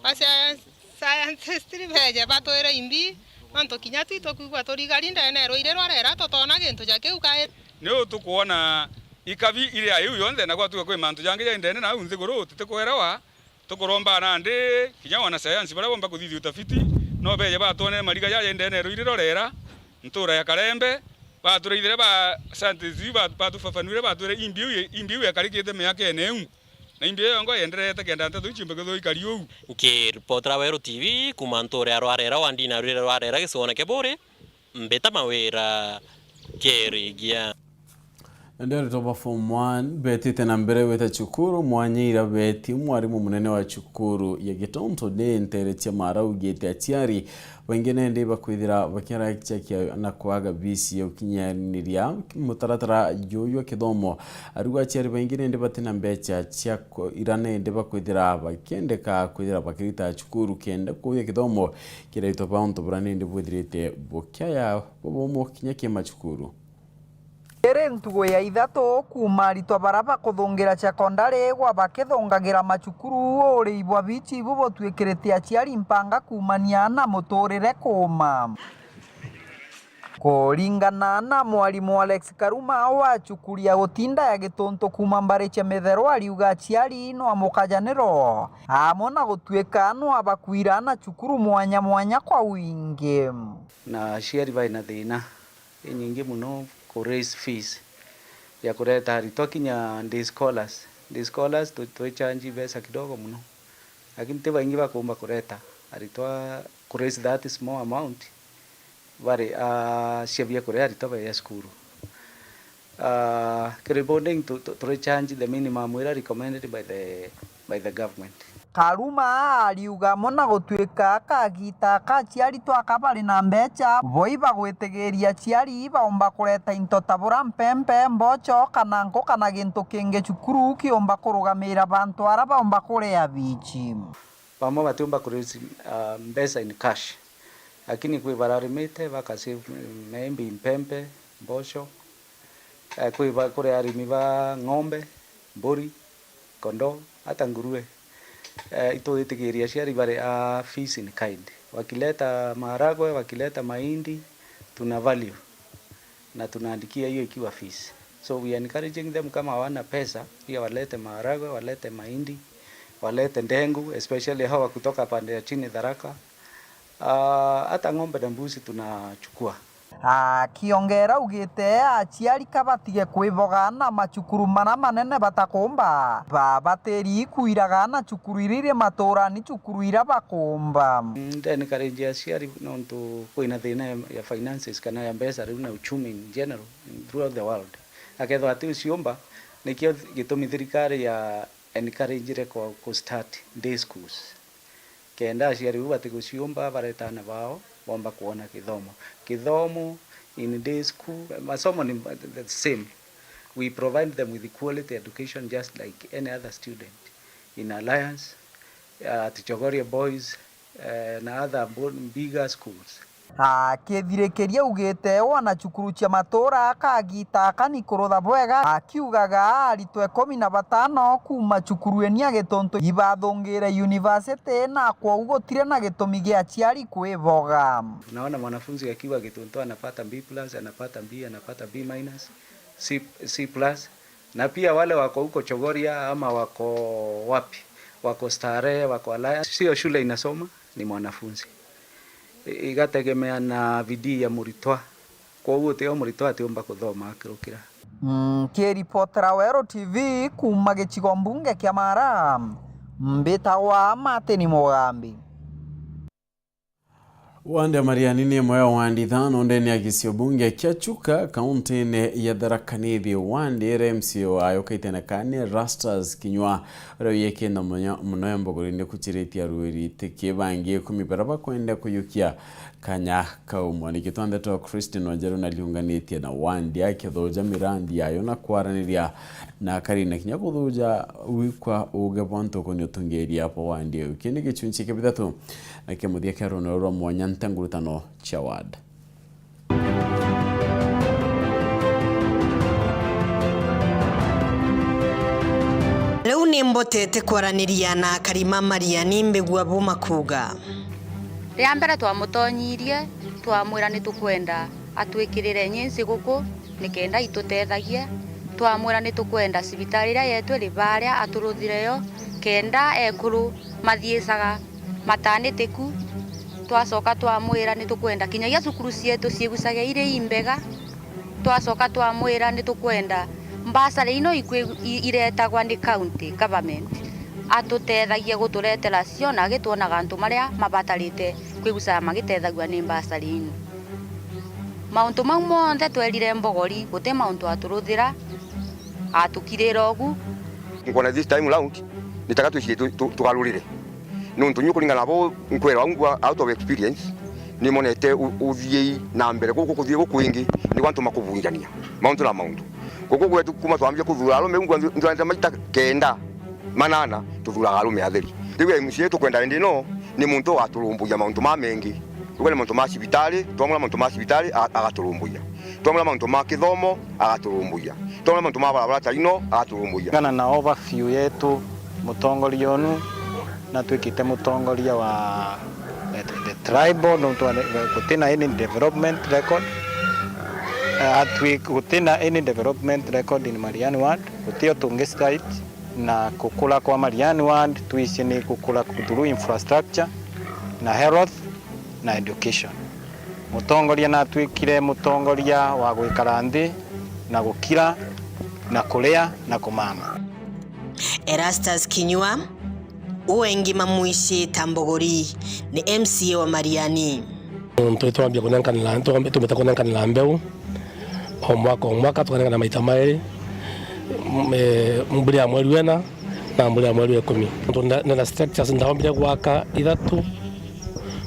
ba science-, scientist beje batwire imbi, nontu kinya twi tukwigua turigari ndene rwiri rwa rera tutona gintu ja kiu kai. Niu tukwona ikabi iri a iu yonthe, na gwatuika kwi mantu jangi ja ndene na au nthiguru tutikwerewa. Tukuromba nandi kinya wanasayansi baria bomba kuthithia utafiti, no beje batwonere mariga jaja ndene rwiri rorera, ntuura ya Karembe, baturaithire ba scientists iu ba-, batufafanuire, batwire imbi iu ye-, imbi iu yekarikite miakene iu, na imbi iyo yongo yenderete kenda nteto iu ciumbe kwithirwa ikari uu. Nkiripotera Weru T V kuuma ntuura ya Rwarera, wandini ya Rwarera, gicigone kia Buuri, Mbita Mawira, Kirigia. Nderetwa ba form one betite na mbere gwita cukuru mwanya ira beti mwarimu munene wa cukuru ya Gitonto ni ntere cia mara augite aciari baingi nende bakwithira bakiarakia na kwaga bisi ya ukinyaniria mutaratara juju wa kithomo. Ariu aciari baingi nende batina mbecha cia ku-, ira nende bakwithira bakiendeka kwithira bakirita cukuru kenda kuya kithomo kiraitwa ba untu bura nende bwithirite bukiaya bubomo kinya kima cukuru. Iri ntugu ya ithatu kuuma aritwa bara bakuthungira sekondari igwa bakithungagira macukuru, uu uri ibwa bichi ibu butwikirite aciari mpanga kuumania na muturire kuuma. Kuringana na mwarimu Alex Karuma wa cukuru ya gutinda ya Gituntu kuuma Mbarichia Mithero, ariuga aciari no amukajaniro amwe na gutuika no abakwira na cukuru mwanya mwanya kwa wingi. Na aciari baina thina inyingi mono ku raise fees ya kureta aritwa kinya day scholars. Day scholars tu-, twichanji mbeca kidogo mono, lakini ti baingi bakumba kureta aritwa ku raise that small amount bari a cia biakuria aritwa baeja cukuru. Ah, ki rebounding tu-, tu-, turichanji the minimum ira recommended by the, by the government. Karuma ariuga amwe na gutuika kagita ka aciari twaka bari na mbecha, bo ibagwitigiria aciari baumba kureta into ta bura mpempe, mbocho, kana nku, kana gintu kingi cukuru kiumba kurugamira bantu ara baumba kuria bichi. Bamwe batiumba ku raise, ah, mbecha in cash, lakini kwi bararimite baka save maybe mpempe, mbocho, eh, kwi ba-, kuri arimi ba ng'ombe, mburi, kondoo, hata ngurue. Eh, itwitigiria aciari bari a fees in kind. Wakileta maharagwe, wakileta mahindi, tuna value na tunaandikia hiyo ikiwa fees. So we are encouraging them, kama hawana pesa, pia walete maharagwe, walete mahindi, walete ndengu, especially hawa kutoka pande ya chini Tharaka. Ah, hata ng'ombe na mbuzi tunachukua. Akiongera augite aciari ka batige kwiboga na macukuru mara manene batakumba, babatiri kuiraga na cukuru iria iri maturani, cukuru iria bakumba. Nde encourage aciari nontu kwina thina ya, ya finances kana ya mbeca riu na uchumi in general throughout the world. Akethwa ati uciumba, nikio gitumi thirikari ya encouragire ku, ku start day schools. Kenda aciari bau batiguciumba, bareta aana bao, bomba kwona kithomo. Kithomo in day school, masomo ni the same. We provide them with quality education just like any other student in Alliance, at Chogoria Boys, eh, na other bo-, bigger schools. Akithirikiria augite wana cukuru cia matura kagita aka ni kurutha bwega, akiugaga aritwa ikumi na batano kuuma cukuru eni ya Gituntu ibathungire university, na kwou gutiri na gitumi gia aciari kwiboga. Unaona mwanafunzi akiwa Gituntu anapata B plus, anapata B, anapata B minus, C, C plus, na pia wale wako huko Chogoria ama wako wapi, wako Starehe, wako Alliance, sio shule inasoma, ni mwanafunzi. I-, igategemea na bidii ya muritwa. Kwou utio muritwa atiumba kuthoma akirukira. Mm, nkiripotera Weru T V kuuma gicigo mbunge kia Mara, mbitagwa Martin Mugambi. Wandi ya Mariani ni imwe ya wandi ithano ndene ya gicio bunge kia Chuka, kauntine ya Tharaka Nithi. Wandi iria M C A wayo kaitene kani Erastus Kinyua, uria wiyekenda muno, muno ya mbogorine kuchiritie arwiri tiki bangi ikumi baria bakwenda kuyukia kanya kau. Mwaniki twa ndeto Christine Wanjeru nariunganitie na wandi akithuja mirandi yayo na kwaraniria na akari na kinya kuthuja wikwa uge bwa ntuku ni utungiria bwa wandi iu. Kii ni gichunchi kia bithatu na kia muthia kia rwonero rwa mwanya nta ngurutano cia ward. Riu ni mbotete kwaraniria na akari ma Mariani mbigua bu makuuga. Ria mbere twamutonyirie, twamwira ni tukwenda atwikirire nyinsi guku nikenda itutethagie. Twamwira ni tukwenda cibitari iria yetu iri baria aturuthire yo, kenda ekuru mathiicaga maternity ku. Twacoka twamwira ni tukwenda kinyagia cukuru cietu ciigucage iri imbega. Twacoka twamwira ni tukwenda mbasari ino ikwi-, i-, iretagwa ni county government atutethagie guturetera cio, na agitwona gantu maria mabatarite kwigucaga magitethagua ni mbasari ino. Mauntu mau monthe twerire mbogori, guti mauntu aturuthira, atukirira ugu. Nkwona this time round, nitaka twicirie tu-, tu-, tugarurire. Nontu nyu kuringana na bo nkwera au ngwa out of experience, nimonete u-, uthii na mbere guku kuthii guku ingi, ni gwantu makuvunjania mauntu na mauntu. Guku gwetu kuma twambia kuthura arume, ngwa nthu-, nthuranite maita kenda, manana, tuthuraga arume atheri. Riu M C A tukwenda indi ino ni muntu ugaturumburia mauntu ma mengi. Uga ni mauntu ma cibitari, twamwira mauntu ma cibitari, a-, agaturumburia. Twamwira mauntu ma kithomo, agaturumburia. Twamwira mauntu ma barabara ta ino, agaturumburia. Ngana na overview yetu, mutongoria unu natwikite mutongoria wa the, the tribal, nontu wa, gutina any development record. Atwi gutina any development record in Mariani ward, gutio tungi site, na kukura kwa Mariani ward twisi ni kukura through infrastructure na health na education. Mutongoria natwikire mutongoria wa gwikara nthi na gukira na kuria na kumama. Erastus Kinyua, uwe ngima mwici ta Mbogori, ni M C A wa Mariani. Nontu twambia kunenkanira, twambi-, tumbite kunenkanira mbeu o mwaka o mwaka, tukanengana maita mairi, m-, e, mbura ya mweri wena na mbura ya mweri wa ikumi. Nontu nda-, ndina structures ndaombire gwaka ithatu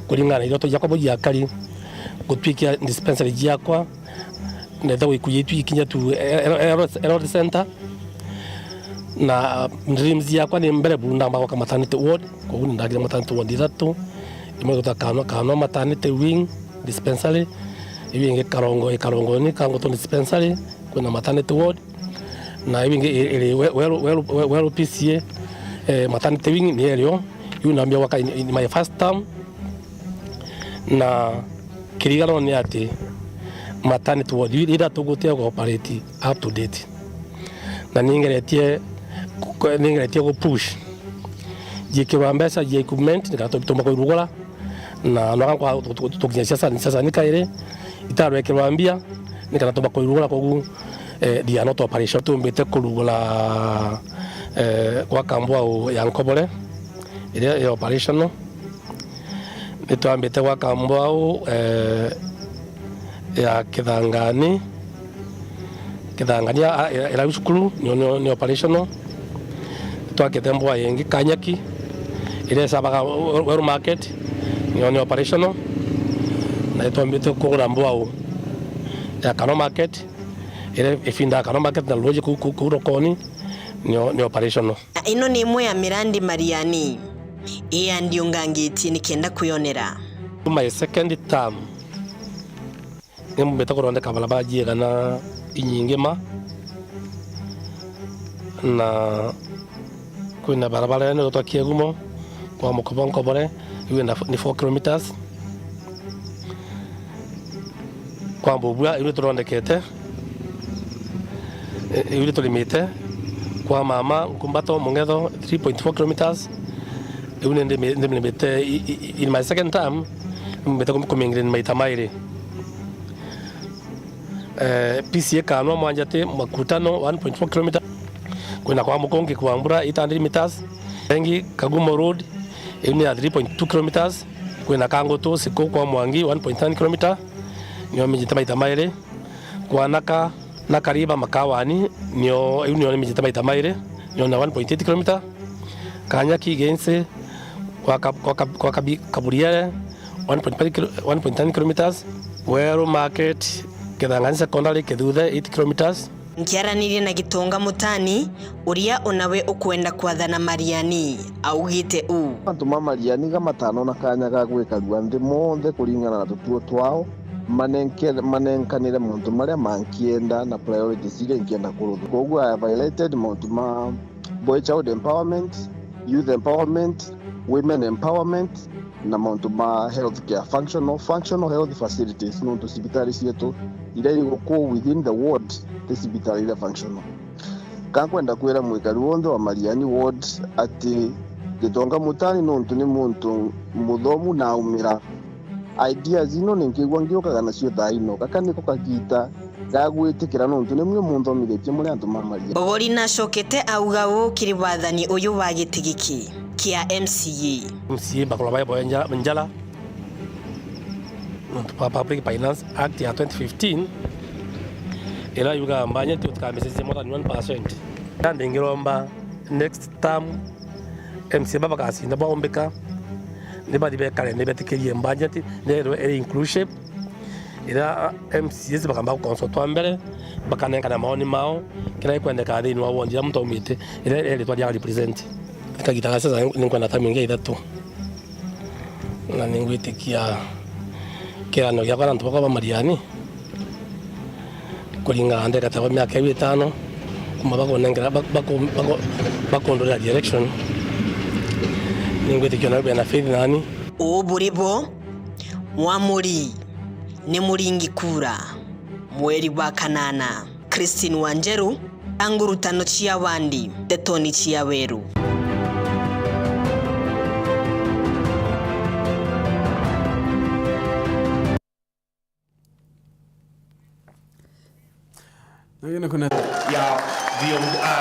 kuringana na iroto ciakwa bau ciakari, gutwikia dispensary ciakwa, ndenda gwikuria itu ikinya tu e-, e-, e-, health center. Na dreams yakwa ni mbere buru ndamba gwaka maternity ward, koguo ni ndakire maternity ward ithatu, imwe gwita Kanwa, Kanwa maternity wing dispensary, iu ingi Karongo, Karongoni Kangutu dispensary, kwina maternity ward, na iu ingi i-, iri Weru, Weru, Weru P C A, eh, maternity wing ni erio, iu ndambia gwaka in, in my first term. Na kirigano ni ati maternity ward iria tugutia ku operate up to date. Na ningeretie, ningeretie ku push. Jiikirwa mbeca cia equipment, nikana tu-, tumba kuirugura. Na no kwa tu-, tu-, tukinya siasa, siasa ni kairi, itarwekirwa mbia, nikana tumba kuirugura kogu, eh, they are not operational. Tumbite kurugura, eh, gwa kambwau ya Nkobore, iria i operational. Nitwambite gwaka mbwau, eh, ya Kithangani. Kithangani ya, ya, ya cukuru, nio, nio, ni operational. Nitwakite mbwau ingi Kanyaki, iria icabaga Weru Market, nio, ni operational. Na nitwambite kugura mbwau ya Kano Market, iria ifindaga Kano Market na Luoji kuu, kuu, kuu Rokoni, nio, ni operational. Na ino ni imwe ya mirandi Mariani, ii andiungangitie nikenda kwionera. My second term, nimbite kuthondeka barabara ciigana inyingi ma, na kwina barabara ino itwakie Gumo kwa Mukobo Nkobore, iu ina, ni four kilometres. Kwa Mbubua, iu nituthondekete, e, iu niturimite. Kwa mama, Nkumbato, Mung'etho, three point four kilometres. Iu ni ndimi-, ndirimite i-, i-, in my second term, ndirimite kum-, kumingirania maita mairi. Eh, P C A Kanwa Mwanjati, Makutano, one point four kilometres. Kwina kwa Mukungi kwa Mbura, eight hundred meters. Engi, Kagumo Road, iu ni ya three point two kilometres. Kwina Kangutu, Siku kwa Mwangi, one point nine kilometres. Nio minjite maita mairi. Kwa Naka, Naka River Makawani, nio, iu nio ni minjite maita mairi. Nio na one point eight kilometres. Kanyaki, Gense, kwa Ka-, kwa Ka-, kwa Kabi-, Kaburiere, one point five kilo-, one point nine kilometres. Weru Market, Kithangani Secondary, Kithuthe, eight kilometres. Nkiaranirie na Gitonga Mutani, uria onawe ukwenda kwathana Mariani, augite uu. Antu ma Mariani ga matanona kanya ga gwikarua nthi monthe kuringana na tutuo twao, manenke-, manenkanire mauntu maria mankienda na priorities iria inkienda kuruthwa. Koguo I have highlighted mauntu ma boy child empowerment, youth empowerment, women empowerment, na mauntu ma health care, functional, functional health facilities, nontu cibitari cietu iria iri gukuu within the ward ti cibitari iria functional. Ka nkwenda kwira mwikari wonthe wa Mariani ward ati Gitonga Mutani nontu ni muntu muthomu na aumira. Ideas ino ni nkigua ngiukaga nacio thaa ino. Gaka niko kagiita ga gwitikira nontu ni mwe munthomithitie muri antu ma Mariani. Mbogori nacokete auga uu kiri wathani uyu wa giti giki kia M C A. M C A bakorwa baiboya nja-, njara nontu bwa Public Finance Act ya twenty fifteen, iria yugaga budget utikamicenjie more than one percent. Na ndingiromba next term, M C A baba bagacinda baumbika, ni bathi bekare, ni betikirie budget, ni ethirwe iri inclusive, iria M C As bakamba guconsultwa mbere, bakanenkana maoni mao, kiria gikwendeka thiini wa ward iria muntu aumite, iria, iria ritwa ria represent. Kagita ga siasa ni nkwenda term ingi ya ithatu. Na ningwitikia kiranio giakwa na antu bakwa ba Mariani, kuringana na ndekatagwa miaka iu itano, kuma bakunengera, bak-, baku-, baku-, bakundurira direction, ningwitikia nabo bena faith nani. Uu buri bo, mwamuri ni muringi kura. mweri wa kanana. Christine Wanjeru, a ngurutano cia wandi, ntetoni cia Weru. Lakini kuna ya viongozi